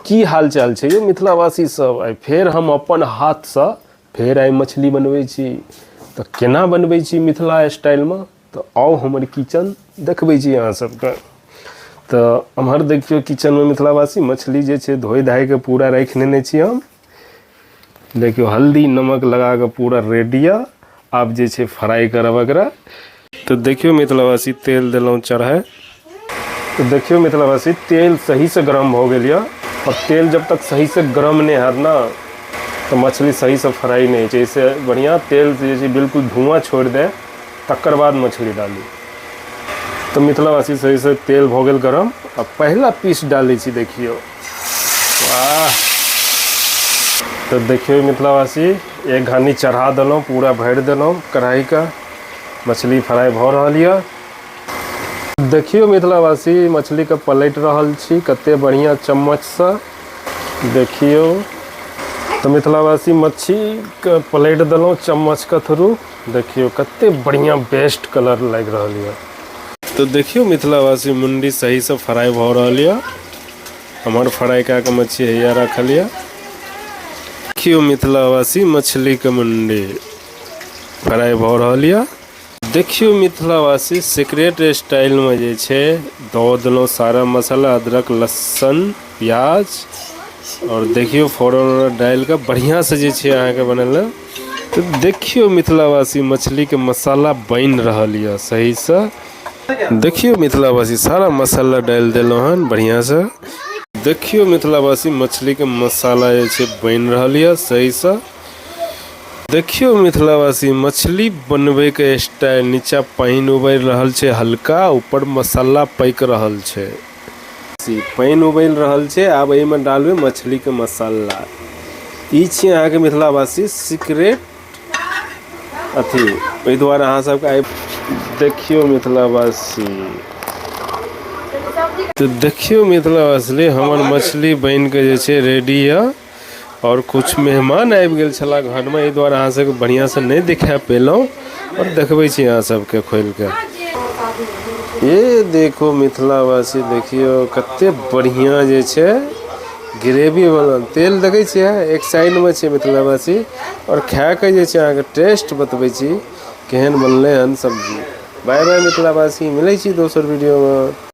की हाल चाल छै यौ मिथिलावासी सब। आइ फेर हम अपन हाथसँ फेर आइ मछली बनबै छी। तऽ केना बनबै छी मिथिला स्टाइलमे, तऽ आउ हमर किचन देखबै छी अहाँ सबके। तऽ एम्हर देखियौ किचनमे मिथिलावासी, मछली जे छै धोइ धाइ कऽ पूरा राखि लेने छी हम। देखियौ, हल्दी नमक लगा कऽ पूरा रेडी यऽ। आब जे छै फ्राइ करब एकरा। तऽ देखियौ मिथिलावासी, तेल देलहुँ चढ़ाय। तऽ देखियौ मिथिलावासी, तेल सहीसँ गरम भऽ गेल यऽ। आओर तेल जब तक सहीसँ गरम नहि हैत ने, तऽ मछली सहीसँ फ्राइ नहि होइ छै। एहिसँ बढ़िआँ तेल जे छै बिल्कुल धुआँ छोड़ि दए, तकर बाद मछली डालू। तऽ मिथिलावासी, सहीसँ तेल भऽ गेल गरम आ पहिला पीस डालै छी। देखियौ, वाह! तऽ देखियौ मिथिलावासी, एक घानी चढ़ा देलहुँ, पूरा भरि देलहुँ कढ़ाईके। मछली फ्राइ भऽ रहल यऽ। देखियौ मिथिलावासी, मछलीके पलटि रहल छी कते बढ़िआँ चम्मचसँ। देखियौ तऽ मिथिलावासी, मच्छीके पलटि देलहुँ चम्मचके थ्रू। देखियौ, कते बढ़िआँ बेस्ट कलर लागि रहल यऽ। तऽ देखियौ मिथिलावासी, मुण्डी सहीसँ फ्राइ भऽ रहल यऽ। हमर फ्राइ कए कऽ मच्छी हैया राखल यऽ। देखियौ मिथिलावासी, मछलीके मुण्डी फ्राइ भऽ रहल यऽ। देखियौ मिथिलावासी, सीक्रेट स्टाइलमे जे छै दऽ देलहुँ सारा मसाला, अदरक, लहसुन, प्याज। आओर देखियौ, फोरन उरन डालि कऽ बढ़िआँसँ जे छै अहाँके बनेलहुँ। तऽ देखियौ मिथिलावासी, मछलीके मसाला बनि रहल यऽ सहीसँ। देखियौ मिथिलावासी, सारा मसाला डालि देलहुँ हन बढ़िआँसँ। देखियौ मिथिलावासी, मछलीके मसाला जे छै बनि रहल यऽ सहीसँ। देखियौ मिथिलावासी, मछली बनबैके स्टाइल। नीचा पानि उबलि रहल छै हल्का, ऊपर मसाला पकि रहल छै। पानि उबलि रहल छै, आब एहिमे डालबै मछलीके मसाला। ई छी अहाँके मिथिलावासी सीक्रेट अथी। ओहि दुआरे अहाँ सबके आइ देखियौ मिथिलावासी, तऽ देखियौ मिथिलावासी, हमर मछली बनिके जे छै रेडी यऽ। आओर किछु मेहमान आबि गेल छलाह घरमे, एहि दुआरे अहाँ सबके बढ़िआँसँ नहि देखा पेलहुँ। आओर देखबै छी अहाँ सबके खोलिके। ये देखो मिथिलावासी, देखियौ कते बढ़िआँ जे छै ग्रेवी बनल। तेल देखै छियै, एक साइडमे छै मिथिलावासी। आओर खाके जे छै अहाँके टेस्ट बतबै छी, केहन बनलै हन सब्जी। बाय बाय मिथिलावासी, मिलै छी दोसर वीडियोमे।